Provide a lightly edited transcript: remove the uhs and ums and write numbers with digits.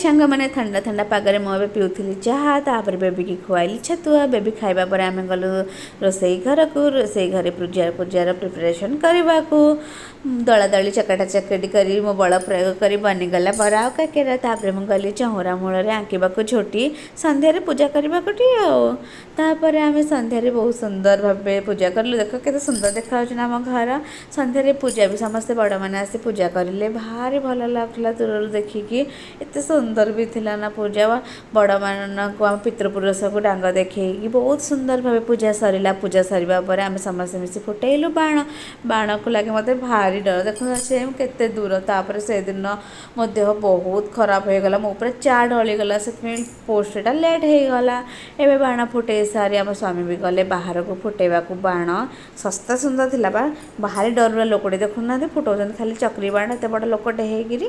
ସାଙ୍ଗମାନେ, ଥଣ୍ଡା ଥଣ୍ଡା ପାଗରେ ମୁଁ ଏବେ ପିଉଥିଲି ଚାହା। ତାପରେ ବେବିକି ଖୁଆଇଲି ଛତୁଆ। ବେବି ଖାଇବା ପରେ ଆମେ ଗଲୁ ରୋଷେଇ ଘରକୁ, ରୋଷେଇ ଘରେ ପୂଜାର ପ୍ରିପାରେସନ୍ କରିବାକୁ। ଦଳାଦଳି ଚକଟା ଚକଟି କରି, ମୋ ବଳ ପ୍ରୟୋଗ କରି ବନିଗଲା ବରା ଆଉ କାକେରା। ତାପରେ ମୁଁ ଗଲି ଚଉଁରା ମୂଳରେ ଆଙ୍କିବାକୁ ଝୋଟି, ସନ୍ଧ୍ୟାରେ ପୂଜା କରିବାକୁ ଟିକେ। ଆଉ ତାପରେ ଆମେ ସନ୍ଧ୍ୟାରେ ବହୁତ ସୁନ୍ଦର ଭାବେ ପୂଜା କଲୁ। ଦେଖ, କେତେ ସୁନ୍ଦର ଦେଖାଯାଉଛି ନା ଆମ ଘର? ସନ୍ଧ୍ୟାରେ ପୂଜା ବି ସମସ୍ତେ ବଡ଼ମାନେ ଆସି ପୂଜା କରିଲେ। ଭାରି ଭଲ ଲାଗୁଥିଲା ଦୂରରୁ ଦେଖିକି। ଏତେ ସୁନ୍ଦର ବି ଥିଲା ନା ପୂଜା। ବଡ଼ମାନଙ୍କୁ, ଆମ ପିତୃପୁରୁଷକୁ ଡାଙ୍ଗ ଦେଖେଇକି ବହୁତ ସୁନ୍ଦର ଭାବେ ପୂଜା ସରିଲା। ପୂଜା ସରିବା ପରେ ଆମେ ସମସ୍ତେ ମିଶି ଫୁଟେଇଲୁ ବାଣ। ବାଣକୁ ଲାଗି ମୋତେ ଭାରି ଡର। ଦେଖନ୍ତୁ, ସେ କେତେ ଦୂର। ତାପରେ ସେଦିନ ମୋ ଦେହ ବହୁତ ଖରାପ ହେଇଗଲା, ମୋ ଉପରେ ଚା ଢଳିଗଲା। ସେଥିପାଇଁ ପୋଷ୍ଟଟା ଲେଟ୍ ହେଇଗଲା। ଏବେ ବାଣ ଫୁଟେଇ ସାରି ଆମ ସ୍ୱାମୀ ବି ଗଲେ ବାହାରକୁ ଫୁଟେଇବାକୁ ବାଣ। ଶସ୍ତା ସୁନ୍ଦର ଥିଲା ବା। ଭାରି ଡରୁଆ ଲୋକଟେ। ଦେଖୁନାହାନ୍ତି, ଫୁଟଉଛନ୍ତି ଖାଲି ଚକ୍ରି ବାଣ, ଏତେ ବଡ଼ ଲୋକଟେ ହେଇକିରି।